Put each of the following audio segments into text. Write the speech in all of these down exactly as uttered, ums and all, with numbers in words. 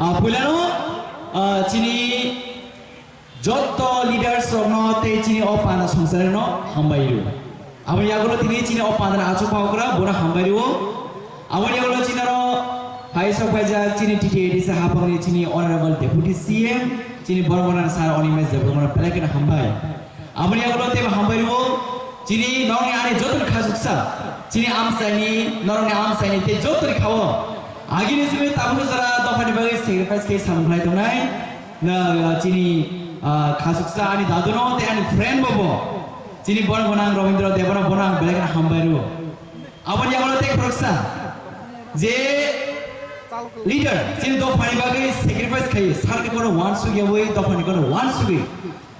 Ah, puilano, ah, chini jotto leaders rokno tei chini o panda songchari no hambai rw. Aboni yagulo tini chini o panda achuk pha okra bono hambai rw. Aboni yagulo chini ro phaisa phaijak chini T T A D C hapangni chini honorable deputy C M chini borok gwnang sir Animesh Debbarma belai kheno hambai. Aboni yagulo tei hambai rw. Chini norokni ani jotoni khasuksa chini amchaini norokni amchaini tei jotoni khao agini simi tabuk jora dophani bagwi sacrifice khe samung khlai tongnai. Na, chini, ah, khasuksa ani daduno tei ani friend bobo. Chini borok gwnang Robindra Debbarma bono ang belai kheno hambai rw. Aboni yagulo tei khoroksa je leader chini dophani bagwi sacrifice khai sakni kono wansugwi abwi dophani kono wansugwi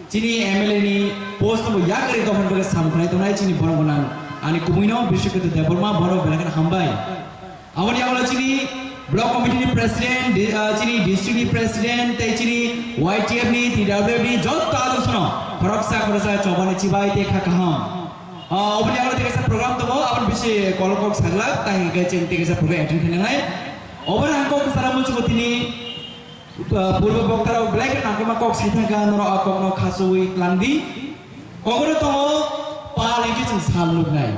chini M L A ni post bo yakarwi dophani bagwi samung khlai tongnai chini borok gwnang ani kubui no Bishwakanta Debbarma bono belai kheno hambai. Aboni yagulo chini block committee ni president, di-, ah, chini district ni president, tei chini Y T F ni, T W F ni jotto adong sono khoroksa khoroksa chobani chibai tei kha kaham. Ah, oboni yagulo tei kaisa program tongo, aboni bisi kolok kok saglak, tai hingke chwng tei kaisa program attend khainai. Oboni ang kok sara muchugo tini, ah, purbo bokta rok belai khe nangkukma kok sai thangkha, norok a kok no khasui tlang di. Kokoro tongo pal hingke chwng sal nuknai.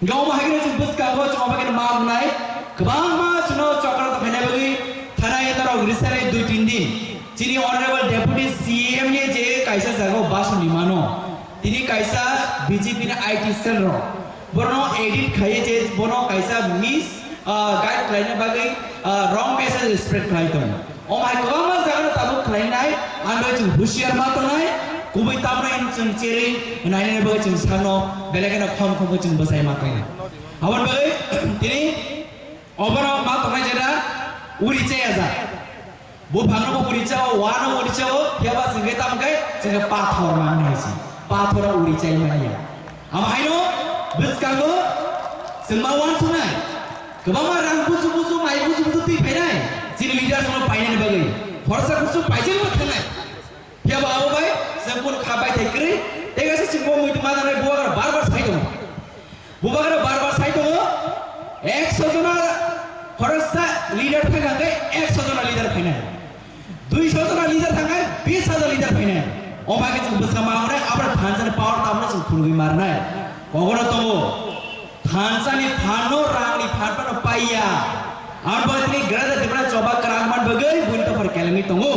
Hingke omo hai kheno chwng bwskango chwng omo kheno ma wngnai. Kwbangma chwngno chokra tongkhaina bagwi thanai norok recently dui tin din. Chini honorable deputy C M ni je kaisa jaga o bason ni mano. Tini kaisa B J P ni I T cell rok. Borokno edit khaiwi je bono kaisa mis, ah, guide khlaina bagwi, ah, wrong message spread khlai tongo. Omo hai kwbangma jaga no tabuk khlainai, ang bai chwng husiar ma tongnai, kubui tamno hwn chwng cherwi nainani bagwi chwng sakno belai kheno khom khom khe chwng bwsai ma tongnai. Aboni bagwi tini oborok ma tongnai jera uri chaya jak. Buphangno bo uri chao, wano uri chao, phiya ba chwng khe tamo khe chwng khe pathor ma wngnai se. Pathor uri chai manya. Amo haino bwskango chwng ma uansuknai. Kwbangma rang busu busu, mai busu busu twi phainai. Chini leaders no painani bagwi. Khoroksa khoroksa paijak bo thangnai. Phiya bo abo bai chwng kunu kha bai thai kwrwi. Tei kaisa chwng bo muitu ma nangnai bubagra bar bar sai tongo. Bubagra bar bar sai tongo. Ekso jona khoroksa leader thang khe ekso jona leader phainai. Duiso jona leader thangnai, bis hajar leader phainai. O bagwi chwng bwskang ma wngnai, abo thansa ni power tamo chwng phunugwi marnai. Kogono tongo. Thansa ni phan no, rang ni phan no paiya. Abo bagwi tini Greater Tripura choba kwrang man bagwi buini dophar kelengwi tongo.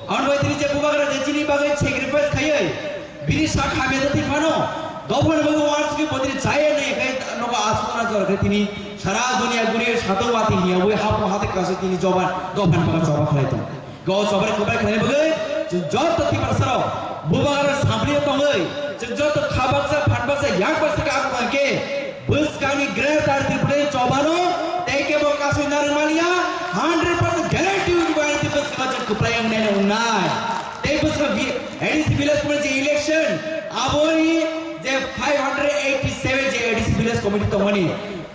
Abo bagwi tini je bubagra je chini bagwi sacrifice khaiwi bini sak hamya jati phano dophani bagwi uansugwi bo tini chaya nai khai nogo aswk na jora khe tini sara dunia guri satung wati hiya wi hapo hati kasu tini joba dophani bagwi choba khlai tong. Go choba khlai khlai bagwi chwng joto Tiprasa rok bubagra samli tongwi chwng joto khabaksa phanbaksa yakbaksa ka ang khe bwskangni Greater Tripura chobano tei kebo kasui narwkmaliya hundred percent guarantee wngnai tei bwskang chwng kwplai wngnai wngnai. Tei bwskang vi-, A D C village committee election aboni je five hundred eighty seven je A D C village committee tongmani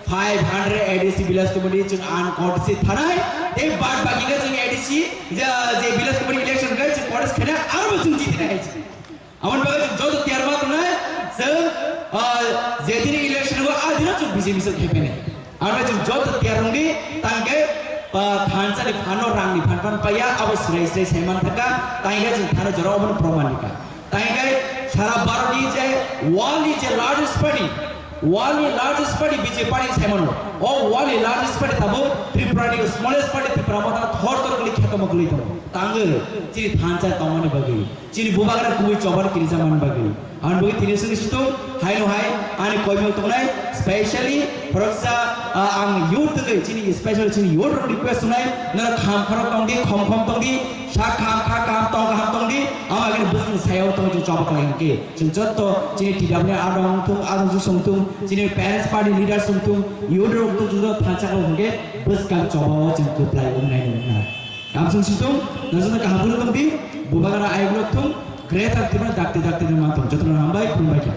five hundred A D C village committee chwng uncontested thanai tei bad baki khe chwng A D C je, je village committee election khe chwng contest khaina aro chwng jitinai hai. Aboni bagwi chwng joto tiyar ma tongnai, chwng, ah, je dini election o, a dino chwng B J P song khe phainai. Aboni chwng joto tiyar wngdi, tangkhe, ah, thansa ni phano rang ni phan phan paiya, abo srai srai sai man thangkha, tangkhe chwng thana jora obono proman rikha. Tangkhe sara Bharat ni je world ni je largest party, world ni largest party B J P party sai mano. O world ni largest party tabo Tripura ni smallest party Tipra Motha thor thor kuli kheto mo kuli tongo. Tangwi chini thansa tongmani bagwi. Chini bubagra kubui chobar kirija man bagwi. Ang bagwi tini sini situng, hai no hai, ani koimung tongnai, specially, khoroksa, ah, ang youth tongwi, chini special chini youth rok request tongnai, nara kham khorok tongdi, khom khom tongdi, sa kham kha kham tong kaham tongdi, ama gini bwswng sayao tong chwng choba khlai hwnkhe. Chwng jotto, chini T W R rok wngthung, adong jusong thung, chini parents party leaders wngthung, youth rok wngthung, chwng jotto thansa khlai hwnkhe, bwskang chobao chwng kwplai wngnai nwngnai. Kamsung situng, naisano kaham phuru tongdi, bubagra ayuk lok thung, greater Tripura dakti dakti no mantong, jotono hambai, khulumbai kha.